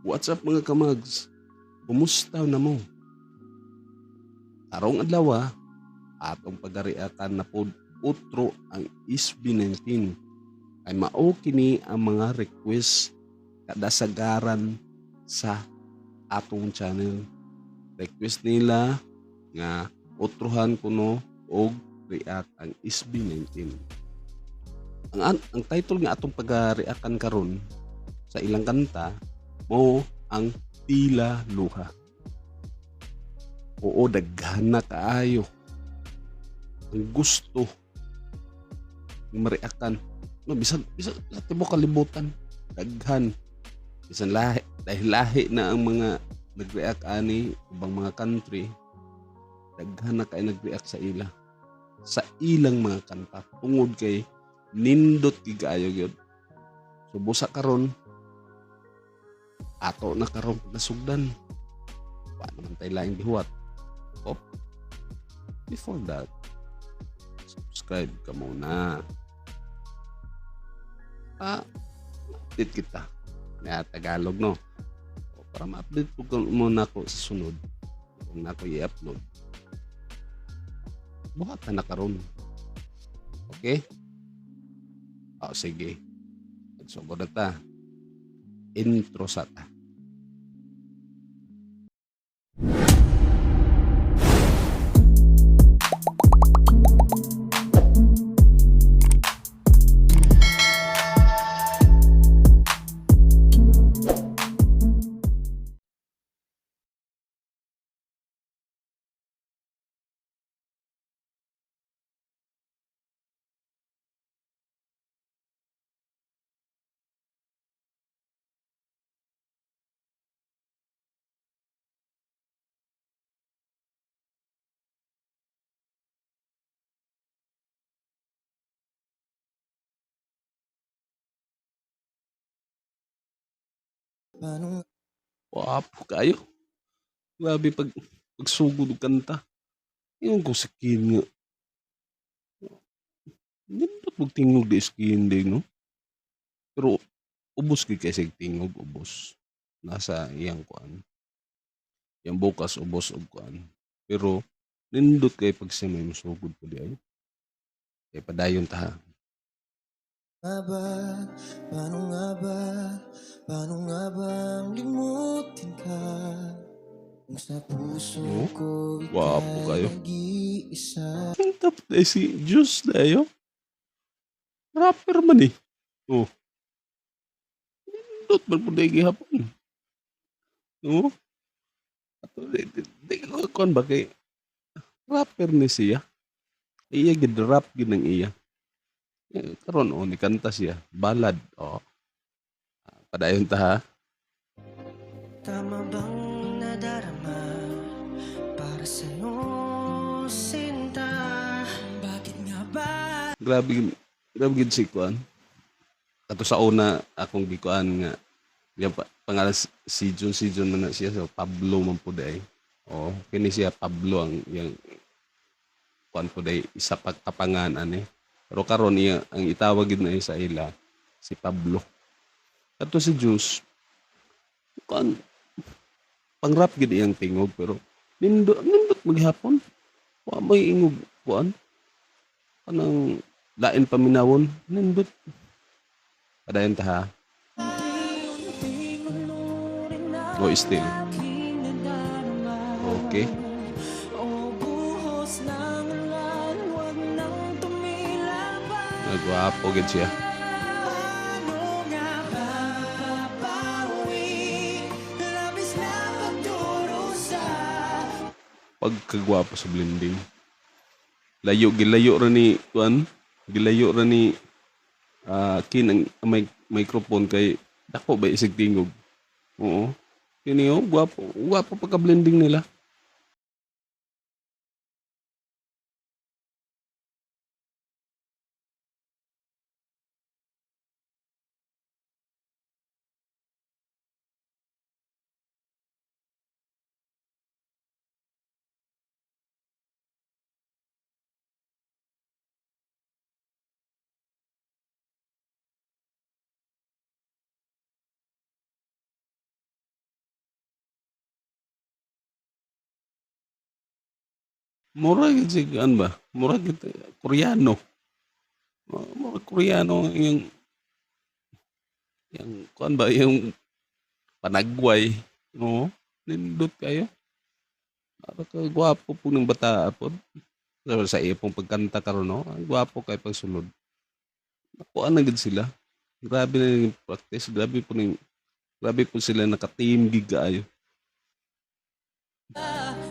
What's up, mga kamags? Kumusta na mo? Karong adlaw, atong pagariatan na pod utro ang SB19 ay mao kini ang mga request kadasagaran sa atong channel. Request nila nga utrohan kuno og react ang SB19. Ang title nga atong pagareakan karon sa ilang kanta mo ang Tila Luha. Oo, daghan na kaayo ang gusto mariakan. No, bisan bisan sa tibuok kalibutan, daghan. Bisan lahi, dahil lahi na ang mga nag-react ani ubang mga country, daghan na kay nag-react sa ila. Sa ilang mga kanta tungod kay nindot gid kaayo gyud. So busa karon ato na karon nasugdan. Wa naman tay laing gihuwat. Op. Before that, subscribe ka muna. Update kita. Na Tagalog, no? O, para ma-update po ko muna ako sa sunod. Kung na ako i-upload. Buhatan na karon. Okay? O, sige. Magsugod na ta. Intro sa ta. Paano Wapo kayo. Grabe pagsugod og kanta. Ingon ko sa Kin nga. Nindot og tingog di skin di, no? Pero ubos gid kay sig tingog, ubos. Nasa iyang kuan. Iyang bukas ubos og kuan. Pero nindot kay pag siya may musugod po di ay. Kay padayon ta, ha. nga ba? Paano nga ba? Paano nga bang limutin ka? Kung sa puso Oh, ko wapo ika'y kayo. nag-iisa. Tapos na si Juice na yo. Rapper man eh. Oh. Nindot man po na gihapon. No? Ato, di ko kuan ba kay rapper ni siya. Iya gid rap gid ang iya. Eh, karon oh ni kanta siya, ballad oh. Padayon ta, ha. Tama bang nadarama para sa'yo, sinta? Bakit nga ba? Grabe grabe gid si kuan. Kato sa una akong gikuan nga iya pa, pangalan si John man na siya, so Pablo man pud ay. Oh, kini siya Pablo ang iyang kuan pud ay isa pa kapangan ani. Pero karon iya ang itawag gid na sa ila si Pablo. Kato si Juice kuan pang-rap gid iyang tingog pero nindot nindot maghapon. Wa may ingog kuan kanang lain paminawon, nindot. Padayon ta, ha. Go still. Okay. O buhos ng ulan, wag nang tumila pa. Nagwapo gid siya. Paano nga ba babawi? Labis na pagdurusa. Pagkagwapo sa blending. Layo gilayo ra ni kuan, gilayo ra ni kin ang microphone kay dako ba isig tingog. Oo. Kini oh, gwapo, gwapo pagka blending nila. Mura gyud si kuan ba? Mura gyud Koreano. Mura Koreano yung kuan ba yung panagway. Oo, nindot kayo. Para ka gwapo po ng bata pod. Sa iya pong pagkanta karon no, ang gwapo kay pagsulod. Nakuha na gid sila. Grabe na yung practice, grabe po sila naka-team gig kaayo.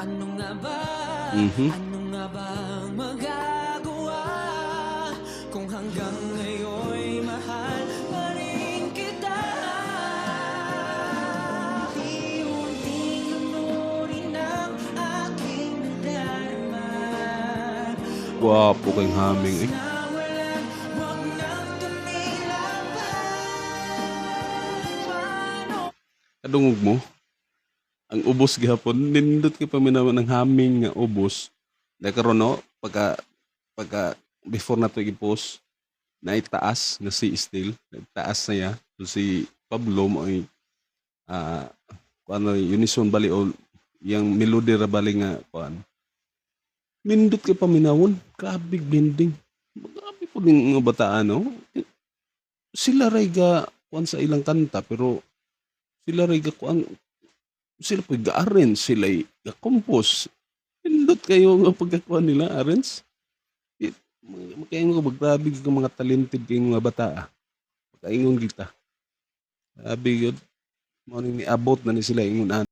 Ano nga ba? Mhm. Ano nga ba ang magagawa? Kung hanggang ngayon'y mahal pa rin kita. Unti-unting lunurin ang aking nadarama. Gwapo kay haming eh. Na wala, wag nang tumila pa. Paano Kadungog mo? Ang ubos gihapon, nindot kay paminaw ng haming nga ubos. Dahil karon no, pagka before na to i-post, naitaas na si Steel, naitaas na niya. So si Pablo mo ay kuan unison bali o yang melody ra bali nga kuan. Nindot kay paminawon, grabe blending. Grabe po ning mga bataan no. Sila ray ga kuan sa ilang kanta pero sila ray ga kuan, sila po ga-arrange, sila ga-compose. Nindot kayo nga pagkakuan nila, arrange. Makaingon ko, grabe ka mga talented kayong mga bata. Makaingon kita. Grabe yun. Mao ni niabot na ni sila ingon ana.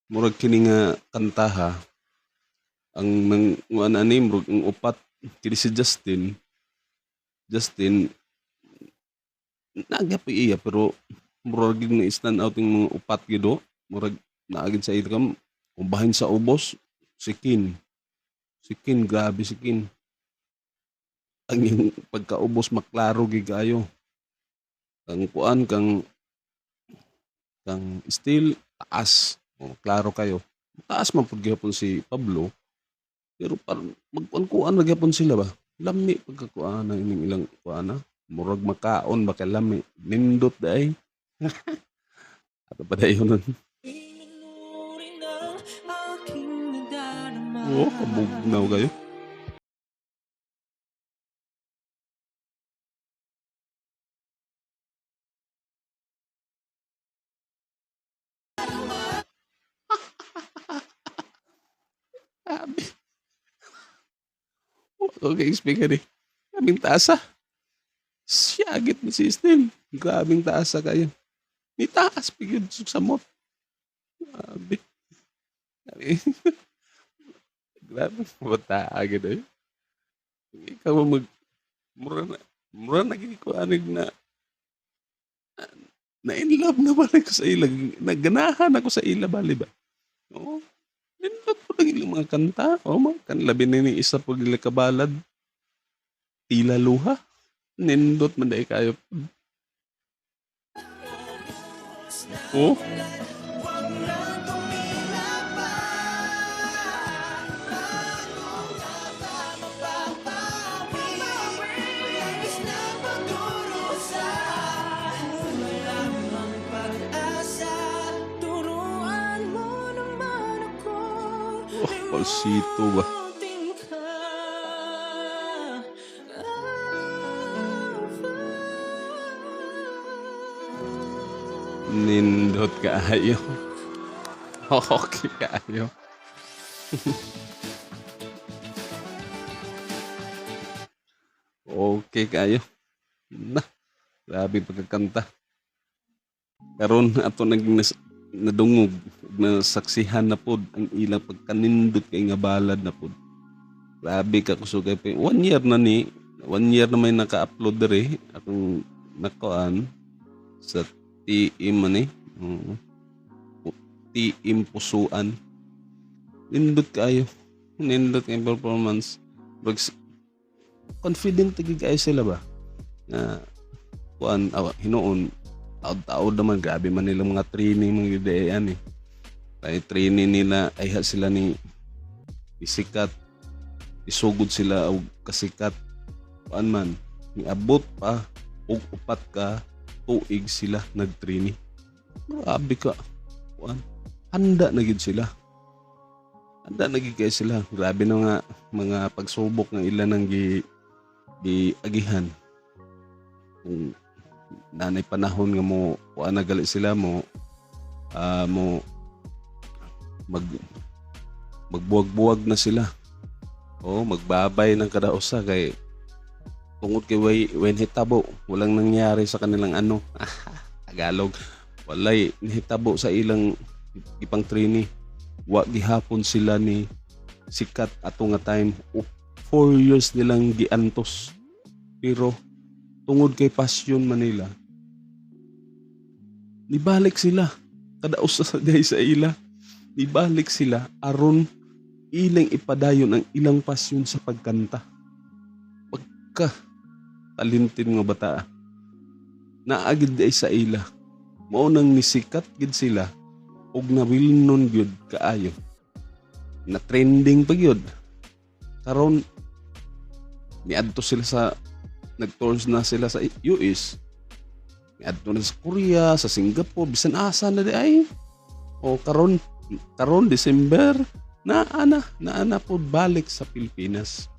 Murag kini nga kantaha ang nang kuan ani murag ang upat kini si Justin. Justin nagya pa iya pero murag gyud na stand out yung mga upat gyud do. Murag naagid sa ilkam kumbahin sa ubos si Kin. Si Kin, grabe si Kin. Ang iyang pagkaubos maklaro gyud kaayo. Kang kuan kang still taas. O, klaro kayo. Taas man pud gihapon si Pablo. Pero parang magkuan-kuan na gihapon sila ba? Lami pagkakuan na ining ilang kuan na. Murag makaon ba kay lami. Nindot day. Ato pa dayon nun. Lunurin ang aking nadarama. Oh, kabugnaw kayo. Grabe. Okay, speaker eh. Grabing taas ah. Siyagit ni si Steel. Grabing taas ah kayo. Ni taas, pigid samot. Grabe. Grabe. Grabe. Bata agad eh. Ikaw mag... Mura na gini ko anig na... Na in love na balik ko sa ila. Naganahan ako sa ila bali ba? Oo. Nindot po lang ilang mga kanta. O, mga kan, labi na ni isa po nila kabalad. Tila luha. Nindot man dahil kayo. Oh. Oh, falsito ba? Nindot kaayo. Okay kaayo. Okay kaayo. Na, grabe pagkakanta. Karon ato naging nadungog, nasaksihan na pod ang ilang pagkanindot kay nga balad na pod. Grabe ka kusog kay 1 year na ni, 1 year na may naka-upload diri akong nakuan sa TM man ni. Oo. TM Pusuan. Nindot kaayo. Nindot kay performance. Bags, confident gid kaayo sila ba? Nga kuan awa, hinuon taod-taod naman, grabe man nila mga training mga idean eh. Kay training nila ay ha sila ni isikat, isugod sila og kasikat, kuan man niabot pa og 4 ka tuig sila nag-training. Grabe ka kuan, handa na gid sila, handa na gid kay sila. Grabe na nga mga pagsubok nga ila nang gi giagihan. Kung nanay panahon nga mo kuan na gali sila mo mo magbuwag-buwag na sila. O magbabay ng kada usa kay tungod kay way when hitabo, walang nangyari sa kanilang ano. Tagalog. Walay nahitabo sa ilang ipang training. Wa gihapon sila ni sikat ato nga time. O 4 years nilang giantos. Pero tungod kay passion Manila, nibalik sila kada usa sa day sa ila. Nibalik sila aron ilang ipadayon ang ilang pasyon sa pagkanta. Pagka talented nga bata. Naagid ay sa ila. Mao nang nisikat gid sila og nawilnon gyud kaayo. Na trending pa gyud. Karon niadto sila sa nag-tours na sila sa US. Niadto na sa Korea, sa Singapore, bisan asa na di ay. O karon karon December naa na naa na po balik sa Pilipinas.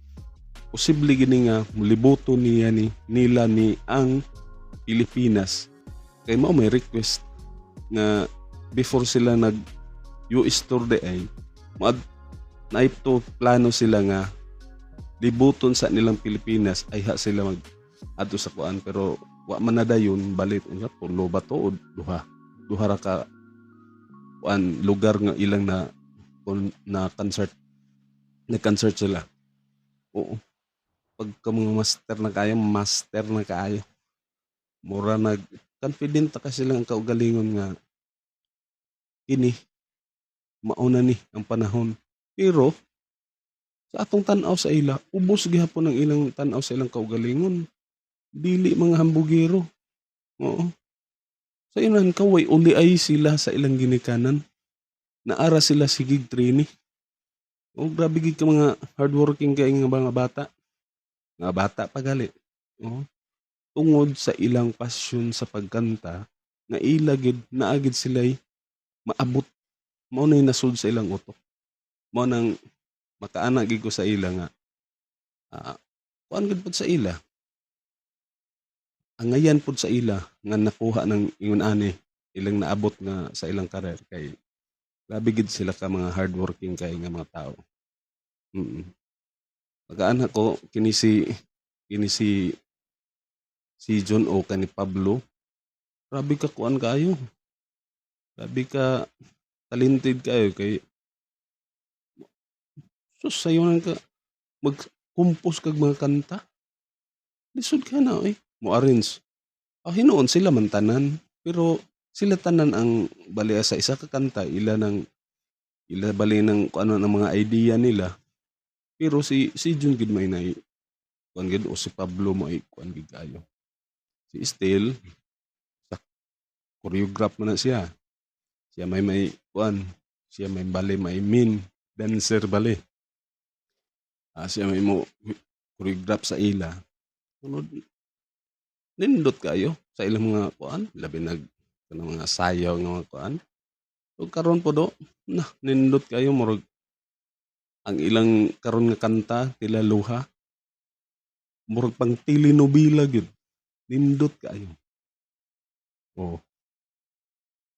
Posible gini nga mulibuto niya ni nila ni ang Pilipinas. Kay mao may request nga before sila nag US tour di ay maad naipto plano sila nga libuton sa nilang Pilipinas ay ha sila mag adto sa kuan, pero wa man na dayon balit unsa, tulo ba to o duha, duha ra ka kuan lugar nga ilang na na concert, nag-concert sila. Oo, pagka mga master na kaayo, master na kaayo, mura nag confident ta ka silang kaugalingon nga kini mauna ni ang panahon. Pero sa atong tan-aw sa ila, ubos gihapon ang ilang tan-aw sa ilang kaugalingon, dili mga hambugero. Oo, sa inan ka way uli ay sila sa ilang ginikanan, naara sila sigig training. Oh, grabe gid ka mga hardworking kay nga mga bata, mga bata pa gali. Oo, tungod sa ilang pasyon sa pagkanta nga ila gid naa gid sila'y maabot, mao nay nasud sa ilang utok. Mao nang makaana gid ko sa ila nga kuan gid pud sa ila, angayan pud sa ila nga nakuha ng ingon ani ilang naabot nga sa ilang career kay grabe gid sila ka mga hardworking kay nga mga tao. Makaana ko kini si John o kani Pablo, grabe ka kuan kaayo, grabe ka talented kaayo kay sus, sayo nang ka mag-compose kag mga kanta. Lisod ka na oy mo arrange. Ah, hinuon sila man tanan, pero sila tanan ang bali sa isa ka kanta, ila nang ila bali ng kung ano ng mga idea nila. Pero si Jun gid may nay kuan gid o si Pablo mo ay kuan gid kaayo. Si Estel sa choreograph man na siya. Siya may kuan, siya may bali may main dancer bali. Ah, siya may mo choreograph sa ila. Sunod nindot kaayo sa ilang mga kuan, labi nag kanang mga sayaw nga mga kuan. Ug karon po do, na nindot kaayo, murag ang ilang karon nga kanta tila luha. Murag pang telenovela gyud. Nindot kaayo. Oh.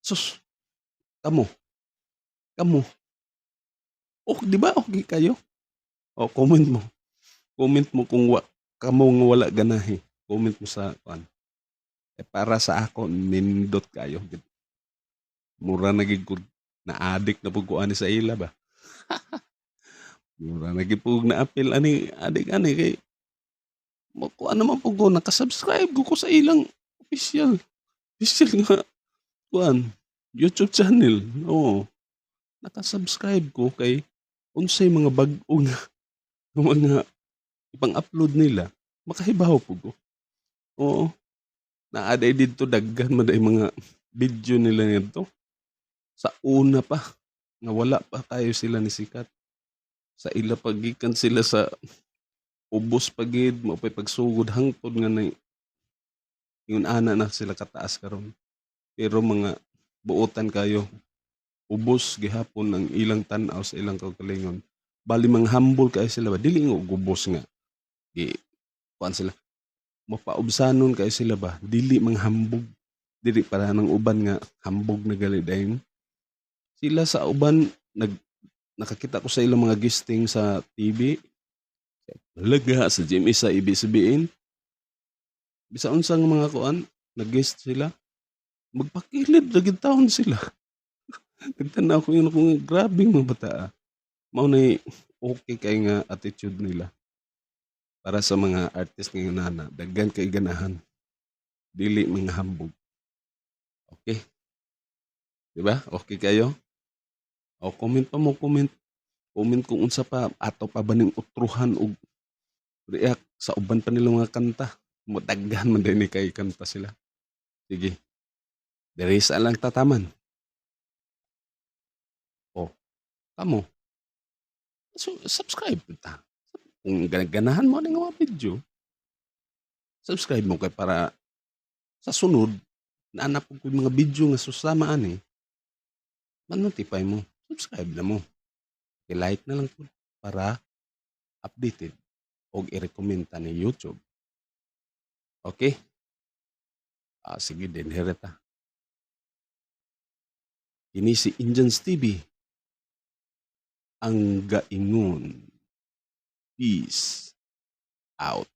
Sus. Kamo. Kamo. Oh, di ba okay kayo? Oh, comment mo. Comment mo kung wa kamo nga wala ganahi. Comment mo sa kuan. Eh, para sa ako nindot kayo. Mura na gid ko na-addict na pud ko ani sa ila ba. Mura na gid pud na-appeal ani adik ani kay mo kuan naman pud ko, naka-subscribe ko sa ilang official official nga kuan. YouTube channel. Oo. Naka-subscribe ko kay unsay mga bag-o nga mga ipang-upload nila, makahibaw po ko. Oo. Naa day didto, daghan man day mga video nila nito. Sa una pa nga wala pa kayo sila ni sikat. Sa ila pagikan sila sa ubos pagid mao pay pagsugod hangtod nga na ingon ana na sila kataas karon. Pero mga buotan kayo, ubos gihapon ang ilang tan-aw sa ilang kaugalingon. Bali mga humble kayo sila ba, dili nga gubos nga di kuan sila. Mapaubsanon kayo sila ba, dili manghambog. Dili para ng uban nga hambog na gali dayon. Sila sa uban nakakita ko sa ilang mga guesting sa TV. Laga sa GMA, sa ABS-CBN. Bisa unsa nga mga kuan, nag-guest sila. Magpakilid ra gyud taon sila. Nagtanaw ko yun ako nga grabe mga bata. Mao nay okay kay nga attitude nila. Para sa mga artist ngayon nana, daghan kay ganahan. Dili mga hambog. Okay? Diba? Okay kayo? O comment pa mo, comment. Comment kung unsa pa ato pa ba ning utruhan og react sa uban pa nilang mga kanta. Mo daghan man din ni kay kanta sila. Sige. Diri sa lang tataman. O, kamo. So, subscribe ta. Kung ganahan mo ning mga video, subscribe mo kay para sa sunod naanap ko mga video nga susama ani, ma-notify mo, subscribe na mo. I-like na lang po para updated og i-recommend ta ni YouTube. Okay? Ah, sige din, hereta. Ini si Indians TV. Ang gaingon. Peace out.